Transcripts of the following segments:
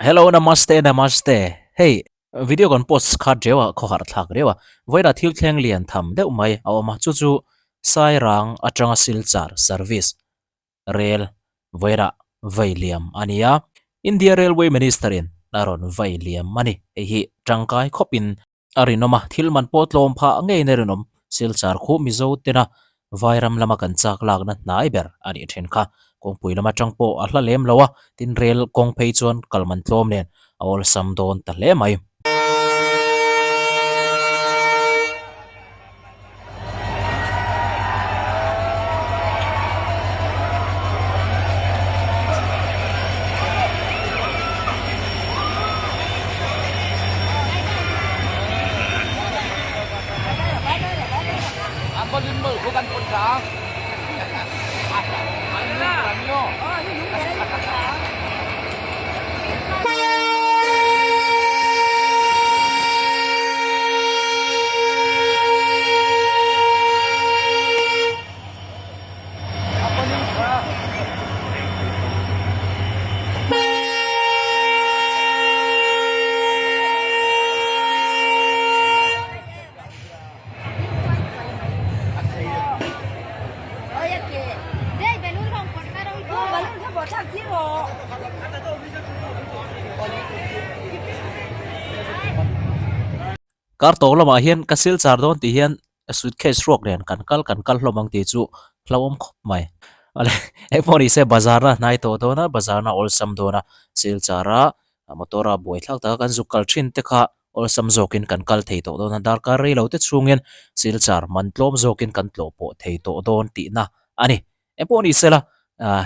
Hello namaste namaste hei video kan post kha reu a khawhar thlak reu a vawiinah thil thleng lian tham deuh mai a awm a chu chu Sairang atanga Silchar service rel vawiinah vai liam a ni a India Railway Minister in a rawn vai liam a ni hei hi tangkai khawp in A rinawm a, thil man pawh tlawm phah ngeiin a rinawm. Silchar khu Mizo tena Vairam lama kan chak lakna hnai ber a nih then kha. Kawngpui lam atang pawh a hla lem lo a, tin rel kawng phei chuan kal man tlawm nen a awlsam dawn ta hle mai. Kar tawk lamah hian ka silchar dawn tih hian suitcase ruak nen kan kal kan kal hlawm ang tih chu hlauhawm khawp mai. Awle engpawh ni se bazar na hnai tawh dawn a bazar na awlsam dawn a silchar a motor a buai thlak taka kan zuk kal thin te kha awlsam zawkin kan kal thei tawh dawn a darkar rei lo te chhungin silchar man tlawm zawkin kan tlawh pawh thei tawh dawn tihna a ni. Engpawh ni sela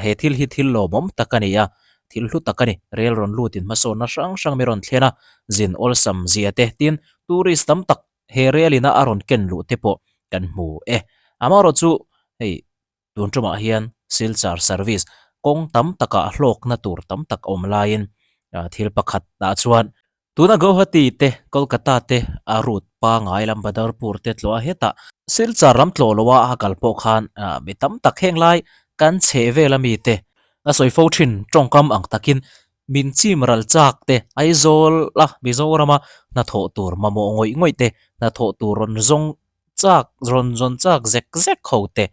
he thil hi thil lawmawm tak a ni a, thil hlu tak a ni. Rel rawn lutin hmasawnna hrang hrang mi rawn thlen a, zin awlsam zia te tin tourist tam tak he rel ina a rawn ken luh te pawh kan hmu e. Amaherawh chu hei tun tumah hian Silchar service kawng tam takah hlawkna tur tam tak awm laiin thil pakhat ah chuan Tuna Guwahati te, Kolkata te, a route pangai lam Badarpur te tlawh a hetah Silchar lam tlawh lo a a kal pawh khan mi tam tak heng lai kan chheh vel a mi te a sawi fo thin tawngkam ang takin min chim ral chak te Aizawl a Mizoram a hnathawh tur mamawh ngawih ngawih te hnathawh tur rawn zawng chak rawn zawn chak zek zek ho te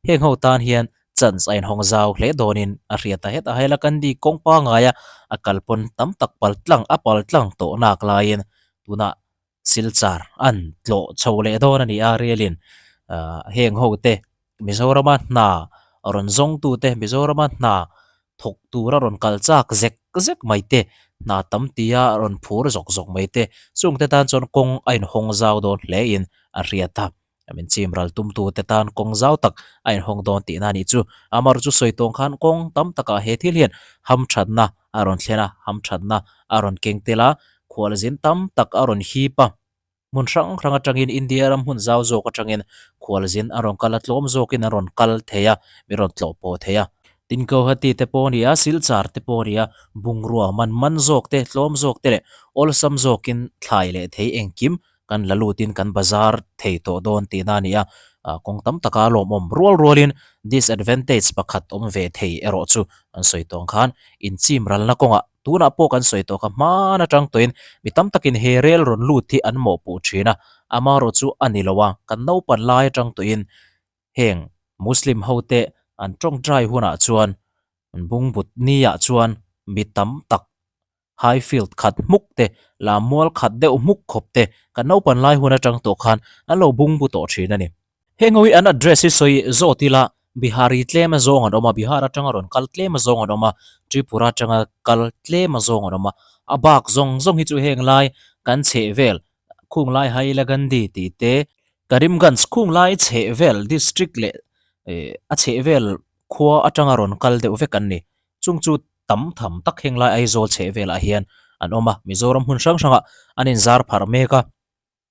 heng ho tan hian chance a inhawng zau hle dawnin a hriat a hetah hela Gandhi kawng pangaia a kal pawn tam tak pal tlang a pal tlang tawh nak laiin tunah Silchar an tlawh chho leh dawn a ni a relin ah heng ho te Mizorama hna rawn zawng tu te Mizorama hna thawk tura rawn kal chak zek zek mai te hna tam tia rawn phur zawk zawk mai te chung te tan chuan kawng a inhawng zau dawn hle in a hriat a min chim ral tum tu te tan kawng zau tak a inhawng dawn tihna a nih chu amar chu sawi tawng khan kawng tam takah he thil hian hamthatna a rawn thlen a hamthatna a rawn keng tel a khualzin tam tak a rawn hip a. Hmun hrang hrang atangin India ram hmun zau zawk atangin khualzin a rawn kal a, tlawm zawkin a rawn kal thei a, mi rawn tlawh pawh thei a. Tin Guwahati te pawh a ni a, Silchar te pawh a ni a, bungrua man man zawk te, tlawm zawk te leh awlsam zawkin thlai leh thei engkim kan la lutin kan bazar thei tawh dawn tihna a ni a. Kawng tam taka lawmawm rual rualin disadvantage pakhat awm ve thei erawh chu an sawi tawng khan inchim ralna kawngah Tunah pawh kan sawi tawh kha hman atang tawhin mi tam takin he rel rawn lut hi an mawhpuh thin a, amaherawh chu a ni lo a, kan naupan lai atang tawhin heng Muslim hote an tawngtai hunah chuan an bungbut niah chuan mi tam tak high field khat hmuk te la mual khat deuh hmuk khawp te kan naupan lai hun atang tawh khan an lo bungbu tawh thin a ni. Heng ho hi an address hi sawi zawt ila Bihari tlem a zawng an awm a, Bihar atanga rawn kal tlem a zawng an awm a, Tripura atanga kal tlem a zawng an awm a, a bak zawng zawng hi chu heng lai kan chheh vel khung lai Hailakandi tih te, Karimganj khung lai chheh vel district leh a chheh vel khua atanga rawn kal deuh vek an ni. Chung chu tam tham tak heng lai Aizawl chheh velah hian an awm a, Mizoram hmun hrang hrangah an inzar pharh mek a.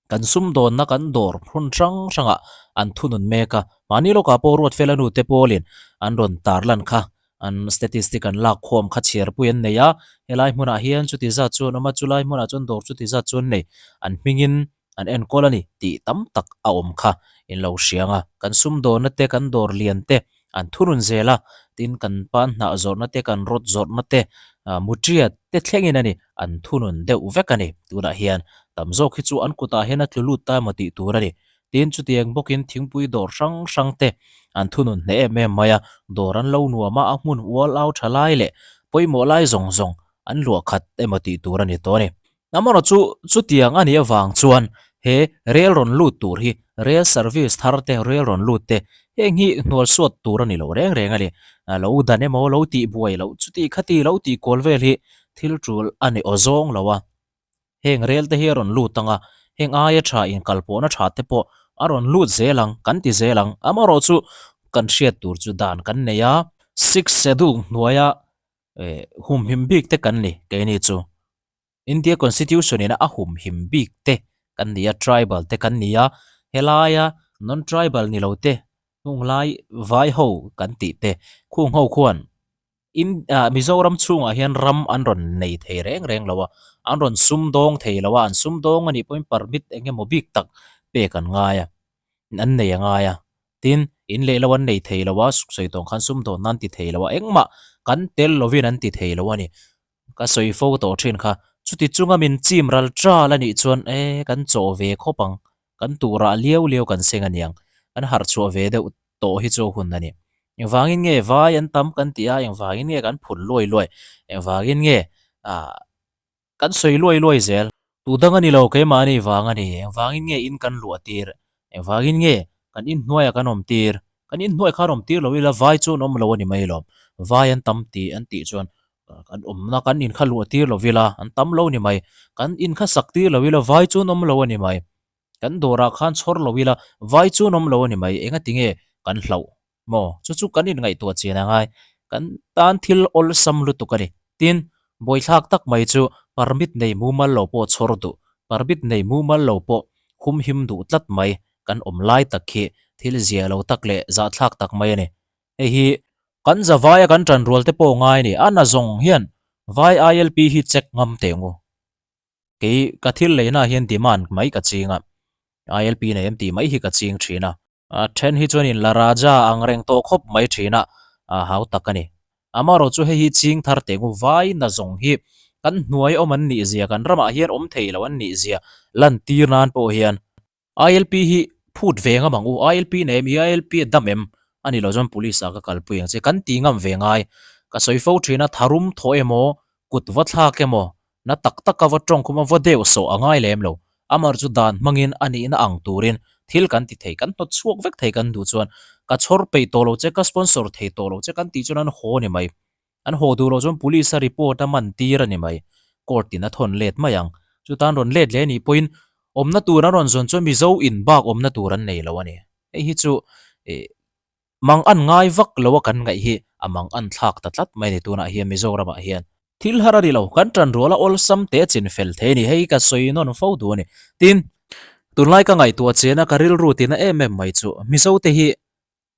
Kan sumdawnna kan dawr hmun hrang hrangah an thunun mek a, mahni lawkah pawh Ruatfela nu te pawlin an rawn tarlan kha, an statistic an lak khawm kha chhiarpui an nei a, helai hmunah hian chuti zat chu an awm a, chulai hmunah chuan dawr chuti zat chu an nei, an hmingin an enkawl a ni tih tam tak a awm kha in lo hriang a, kan sumdawnna te kan dawr lian te an thunun zel a, tin kan pan hnah zawrhna te kan rawt zawrhna te. Mutia te thlengin a ni, an thunun deuh vek a ni. Tunah hian tam zawk hi chu an kutah hian a tlu lut ta emaw tih tur a ni. Tin, chutiang bawkin thingpui dawr hrang hrang te an thunun hneh em em mai a, dawr an lo nuam a, a hmun ual au tha lai leh pawimawh lai zawng zawng an luah khat emaw tih tur a ni tawh a ni. Amaherawh chu chutiang a nih avang chuan he rel rawn lut tur hi rel service thar te, rel rawn lut te heng hi hnual suat tur a ni lo reng reng a ni. Lo dan emaw lo tih buai loh chuti khati lo tih kual vel hi thil tul a ni aw zawng lo a. Heng rel te hi a rawn lut ang a, heng aia tha inkalpawhna tha te pawh a rawn lut zel ang, kan ti zel ang. Amaherawh chu kan hriat tur chu dan kan nei a, Sixth Schedule hnuaia humhim bik te kan ni keini chu. India Constitution ina a humhim bik te kan ni a, tribal te kan ni a, helaia non-tribal ni lo te, hunglai vai ho kan tih te, khung ho khuan In ah Mizoram chhungah hian ram an rawn nei thei reng reng lo a, an rawn sumdawng thei lo a, an sumdawng a nih pawhin permit eng emaw bik tak pek an ngai a, an nei a ngai a. Tin, in leh lo an nei thei lo a, sawi tawng khan sumdawn nan ti thei lo a, engmah kan tel lovin an ti thei lo a ni. Ka sawi fo tawh thin kha, chuti chunga min chim ral ṭal a nih chuan e kan chawh ve khawp ang, kan turah liau liau kan seng a niang, kan harh chhuah ve deuh tawh hi chu hun a ni. Engvangin nge vai an tam kan tih a, engvangin nge kan phun luai luai, engvangin nge ah kan sawi luai luai zel. Tu dang a ni lo keimahni vang a ni, engvangin nge in kan luah tir, engvangin nge kan inhnuaiah kan awm tir, kan inhnuai khan awm tir lo ila vai chu an awm lo a ni mai lawm, vai an tam tih an tih chuan kan awmna kan inkha luah tir lo ila an tam lo ni mai, kan inkha sak tir lo ila vai chu an awm lo a ni mai. Kan dawrah khan chhawr lo ila, vai chu an awm lo a ni mai, engati nge kan hlauh maw? Chu chu kan inngaihtuah chian a ngai, kan tan thil awlsam lutuk a ni. Tin, buaithlak tak mai chu permit nei mumal lo pawh chhawr duh, permit nei mumal lo pawh humhim duh tlat mai kan awm lai tak khi thil zia lo tak leh zahthlak tak mai a ni. Hei hi kan zavaia kan tanrual te pawh ngai a ni, a na zawng hian vai ILP hi check ngam teh ngu. Kei ka thil leina ah hian demand mai ka ching a, ILP nei em tih mai hi ka ching thin a. A then hi chuan in la raja ang reng tawh khawp mai thin a, a hau tak a ni. Amaherawh chu hei hi ching thar teh ngu vai na zawng hi kan hnuai awm an nih zia, kan ramah hian awm thei lo an nih zia lantir nan pawh hian ILP hi phut ve ngam ang u, ILP nei em i ILP a dam em? A ni lo chuan police ah ka kalpui ang che, kan ti ngam ve ngai. Ka sawi fo thin a, tharum thawh emaw, kut va thlak emaw, na tak taka va tawng khum a va deuh sawh a ngai lem lo. Amar chu dan hmangin a nihna ang turin thil kan ti thei, kan hnawt chhuak vek thei kan duh chuan ka chhawr peih tawh lo che, ka sponsor thei tawh lo che kan tih chuan an haw ni mai. An haw duh loh chuan police a report a man tir a ni mai. Court in a thawn let mai ang. Chutan rawn let leh anih pawhin awmna tur an rawn zawn chuan Mizo in bak awmna tur an nei lo a ni. Hei hi chu ih mang an ngai vak lo a kan ngaih hi a mang an thlak ta tlat mai a ni tunah hian Mizoramah hian. Thil har a ni lo, kan tanrual a awlsam teh chin fel thei a ni. Hei ka sawi nawn fo duh a ni. Tin, tunlai ka ngaihtuah chian a ka rilru tina em em mai chu Mizo te hi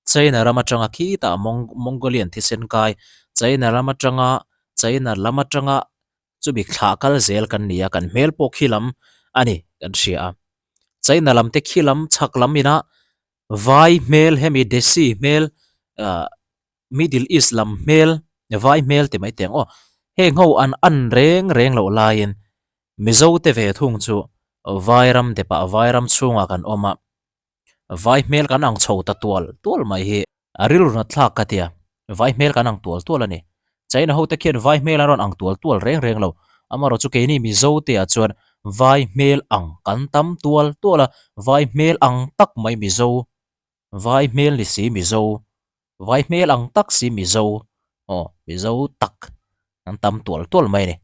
China ram atanga khitah Mongolian thisen kai, China ram atanga China lam atanga chumi thlah kal zel kan ni a, kan hmel pawh khi lam a ni kan hria a. China lam te khi lam chhak lam ina vai hmel hemi desi hmel ah Middle East lam hmel vai hmel ti mai teh ang aw. Heng ho an an reng reng loh laiin Mizo te ve thung chu vai ram depah vai ram chhungah kan awm a. Vai hmel kan ang chho ta tual tual mai hi a rilru nat thlak ka tia, vai hmel kan ang tual tual a ni. China ho te khian vai hmel an rawn ang tual tual reng reng lo, amaherawh chu keini Mizo te ah chuan vai hmel ang kan tam tual tual a, vai hmel ang tak mai Mizo, vai hmel ni si Mizo, vai hmel ang tak si Mizo, aw Mizo tak an tam tual tual mai a ni.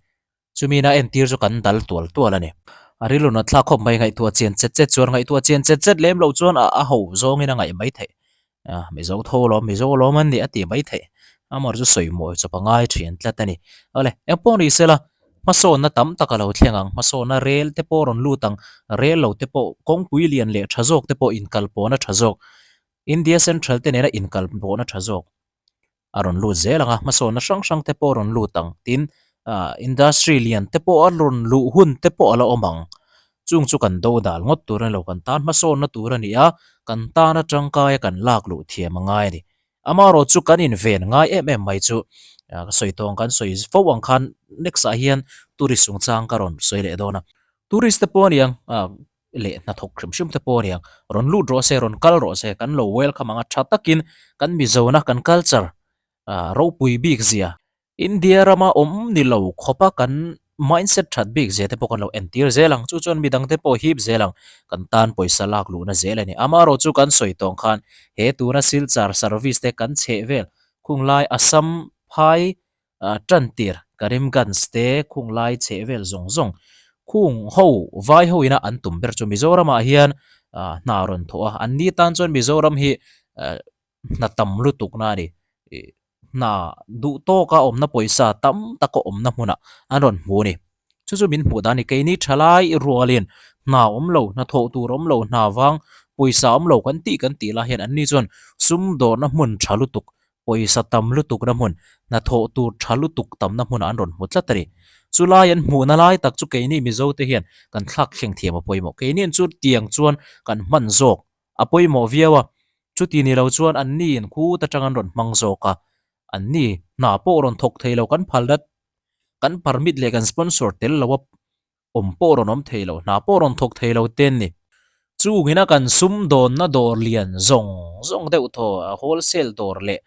Chumi na entir chu kan dal tual tual a ni. A rilru nat thlak khawp mai ngaihtuah chian chet chet chuan ngaihtuah chian chet chet lem loh chuan a ho zawngin a ngaih mai theih. Mizo tho lawm, Mizo lawm an nih a tih mai theih. Amar chu sawi mawi chawp a ngai thin tlat a ni. Awle, engpawh ni sela, hmasawnna tam tak a lo thleng ang, hmasawnna rel te pawh rawn lut ang, rel lo te pawh kawngpui lian leh tha zawk te pawh inkalpawhna tha zawk, India Central te nena inkalpawhna tha zawk. a rawn lut zel ang a, hmasawnna hrang hrang te pawh a rawn lut ang tin ah industry lian te pawh a rawn luh hun te pawh a la awm ang chung chu kan do dal ngawt tur a ni lo kan tan hmasawnna tur a ni a kan tana tangkaia kan lak luh thiam a ngai a ni. Amaherawh chu kan inven ngai em em mai chu ka sawi tawng kan sawi fo ang khan next ah hian tourist chungchang ka rawn sawi leh dawn a. Tourist te pawh a ni ang leh hnathawk hrim hrim te pawh a ni ang rawn lut rawh se rawn kal rawh se kan lo welcome ang a tha takin kan Mizona kan culture ropui bik zia India rama awm ni lo khawpa kan mindset that bik zia te pawh kan lo entir zel ang. Chu chuan midang te pawh hip zel ang. Kan tan pawisa lak luhna zel a ni. Amaherawh chu kan sawi tawng khan he tuna Silchar service te kan chheh vel khunglai Assam phai tantir Karimganj te khunglai chheh vel zawng zawng khung ho vai ho ina an tum ber chu Mizoramah hian hna rawn thawh a. An ni tan chuan Mizoram hi hna tam lutuk na a ni. Ih hna duh tawka awmna pawisa tam taka awmna hmunah an rawn hmu a ni. Chu chu min hmuh dan a ni. Keini thalai rualin hna awm lo, hna thawh tur awm lo, hna vang pawisa awm lo kan tih kan tih lai hian anni chuan sumdawrna hmun tha lutuk, pawisa tam lutukna hmun, hna thawh tur tha lutuk tamna hmunah an rawn hmu tlat a ni. Chulai an hmuhna lai tak chu keini Mizo te hian kan thlak thleng thiam a pawimawh. Keini'n chu tiang chuan kan hman zawk A pawimawh viau a, chuti ni lo chuan an ni in khut atang an rawn hmang zawk a, an ni hna pawh rawn thawk thei lo kan phal dat, kan permit leh kan sponsor tel lo a awm pawh rawn awm thei lo, hna pawh rawn thawk thei lo te an ni. Chungin a kan sumdawnna dawr lian zawng zawng deuh thaw wholesale dawr leh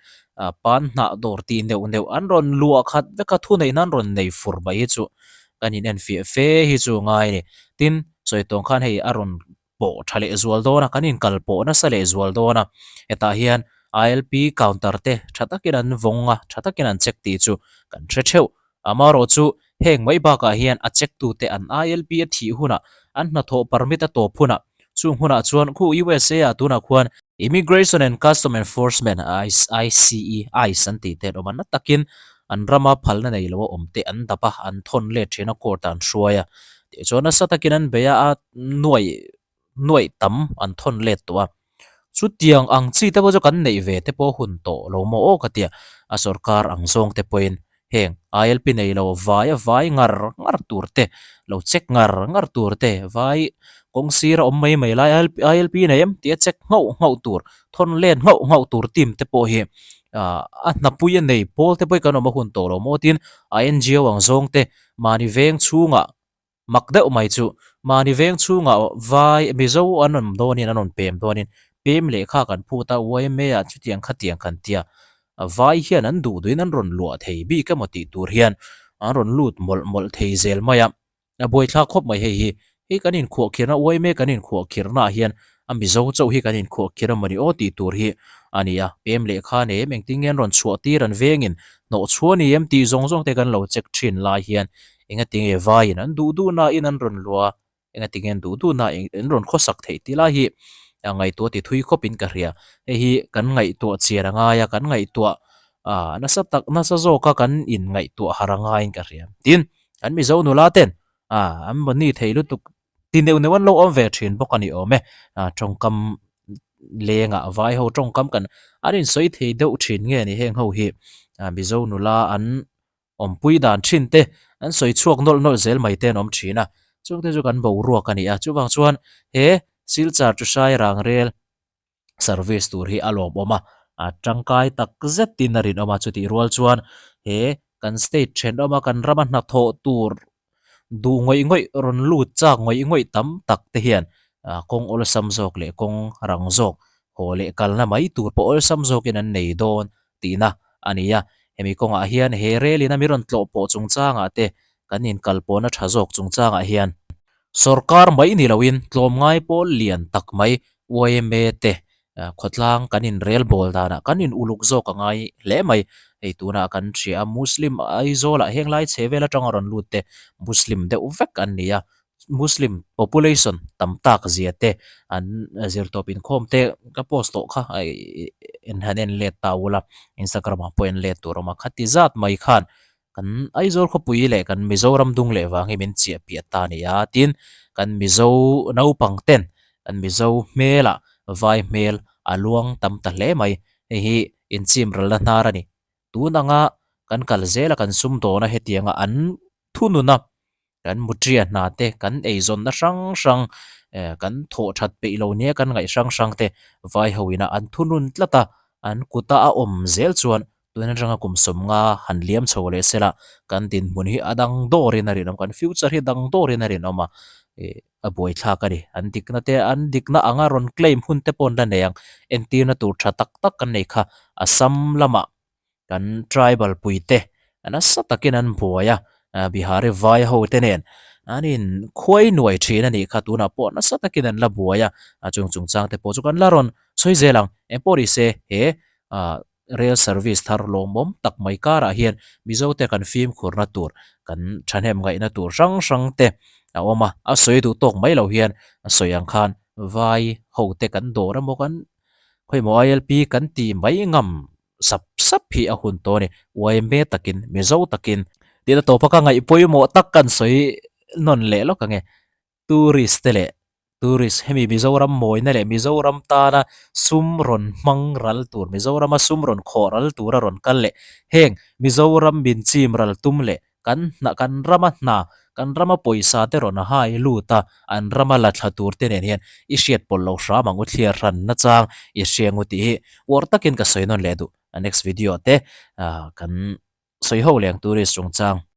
pan hnah dawr tih neuh neuh an rawn luah khat vek a, thuneihna an rawn nei fur mai hi chu kan inenfiah fe hi chu ngai a ni. Tin, sawi tawng khan hei a rawn pawh tha leh zual dawn a, kan inkal pawh nasa leh zual dawn a, hetah hian ILP counter te tha takin an vawng a, tha takin an check tih chu kan hre theuh. Amaherawh chu heng mai bakah hian a check tute an ILP a thih hunah, an hnathawh permit a tawp hunah, chung hunah chuan khu USA ah tunah khuan Immigration and Custom Enforcement, ICE, ice an tih te an awm a, na takin an rama phalna nei lo a awm te an dap a, an thawn let thin a, court ah an hruai a. Tichuan nasa takin an bei a, a nuaih nuaih tam an thawn let tawh a. Chutiang ang chi te pawh chu kan neih ve te pawh hun tawh lo maw aw ka tia. A sorkar ang zawng te pawhin heng ILP nei lo vai a vai ngar ngar tur te, lo check ngar ngar tur te, vai kawng sir a awm mai mai lai ILP nei em tih a check nghauh nghauh tur, thawn let nghauh nghauh tur team te pawh hi a hnapui a nei pawl te pawh hi kan awm a hun tawh lo maw tin a NGO ang zawng te Mahni veng chhungah mak deuh mai chu mahni veng chhungah vai Mizo an rawn dawnin an rawn pem dawnin pem lehkha kan phut a yma ah chutiang khatiang kan tia vai hian an duh duhin an rawn luah thei bik emaw tih tur hian an rawn lut mawlh mawlh thei zel mai a a buaithlak khawp mai hei hi. Hei kan inkhuahkhirna yma kan inkhuahkhirnaah hian a Mizo chauh hi kan inkhuahkhir a mawni aw tih tur hi a ni a. Pem lehkha nei em engtin nge an rawn chhuah tir an vengin hnawh chhuah a ni em tih zawng zawng te kan lo check thin lai hian engati nge vaiin an duh duhna in an rawn luah a, engati nge an duh duhna an rawn khawsak theih tih lai hi ngaihtuah ti thui khawp in ka hria. Hei hi kan ngaihtuah chian a ngai a, kan ngaihtuah nasa tak nasa zawka kan inngaihtuah har a ngaiin ka hria. Tin, kan Mizo nula ten Ah, an mahni thei lutuk ti neuh neuh an lo awm ve thin bawk a ni awm e. Ah, tawngkam lengah vai ho tawngkam kan an insawi thei deuh thin nge ni heng ho hi. Ah, Mizo nula an awmpui dan thin te an sawi chhuak nawlh nawlh zel mai te an awm thin a. Chungte chu kan boruak a ni a. Chuvang chuan he Silchar Tushai Rangrel service tur hi a lawmawm a, a tangkai tak zetin a rinawm a, chutih rual chuan he kan state thenawma kan rama hnathawh tur duh ngawih ngawih rawn lut chak ngawih ngawih tam tak te hian ah kawng awlsam zawk leh kawng rang zawk haw leh kalna mai tur pawh awlsam zawkin an nei dawn tihna a ni a, hemi kawngah hian he rel in a mi rawn tlawh pawh chungchangah te kan inkalpawhna tha zawk chungchangah hian Sorkar mai ni loin tlawmngai pawl lian tak mai yma te khawtlang kan inrel bawl danah kan in uluk zawk a ngai hle mai. Hei tunah kan hria a Muslim Aizawlah heng lai chhe vel atanga rawn lut te Muslim deuh vek an ni a, Muslim population tam tak zia te an zirtawp inkhawm te ka post tawh kha en han en let ta ula Instagram ah pawh en let tur a awm a, khati zat mai khan Kan Aizawl khawpui leh kan Mizoram dung leh vang hi min chiah piah ta a ni a, tin kan Mizo naupang ten kan Mizo hmelah vai hmel a luang tam ta hle mai, hei hi inchim ralna hnar a ni. Tun anga kan kal zela kan sumdawna hetianga an thununa kan mutria hna te, kan eizawnna hrang hrang eh kan thawh that peih lo nia kan ngaih hrang hrang te vai ho ina an thunun tlat a. An kuta a awm zel chuan tun atanga kum 50 han liam chho leh sela kan dinhmun hi a dang dawrin a rinawm, kan future hi dang dawrin a rinawm a, ih a buaithlak a ni. An dikna te an dikna anga rawn claim hun te pawh an la nei ang, entirna tur tha tak tak kan nei kha Assam lamah kan tribal pui te nasa takin an buai a, Bihari vai ho te nen an in khuai nuai thin a nih kha tunah pawh nasa takin an la buai a, chung chungchang te pawh chu kan la rawn sawi zel ang. Engpawh ni se he rail service thar lawmawm tak mai karah hian Mizo te kan fimkhurna tur kan thahnem ngaihna tur hrang hrang te a awm a, a sawi duh tawk mai lo hian a sawi ang khan vai ho te kan dawr emaw kan khawimaw ILP kan ti mai ngam sap sap hi a hun tawh a ni. Uaime takin, Mizo takin. Tihna tawpa ka ngaih pawimawh tak kan sawi nawn leh lawk ang e. Tourist te leh tourist hemi Mizoram mawina leh Mizoram tana sum rawn hmang ral tur, Mizorama sum rawn khawh ral tura rawn kal leh heng Mizoram min chim ral tum leh Kan hna, kan rama hna, kan rama pawisa te rawn hai lut a, an rama la thla tur te nen hian i hriat pawlh lo hram ang u thliar hran nachang i hria ngu tih hi uar takin ka sawi nawn leh duh. A next video te kan sawi ho leh ang tourist chungchang.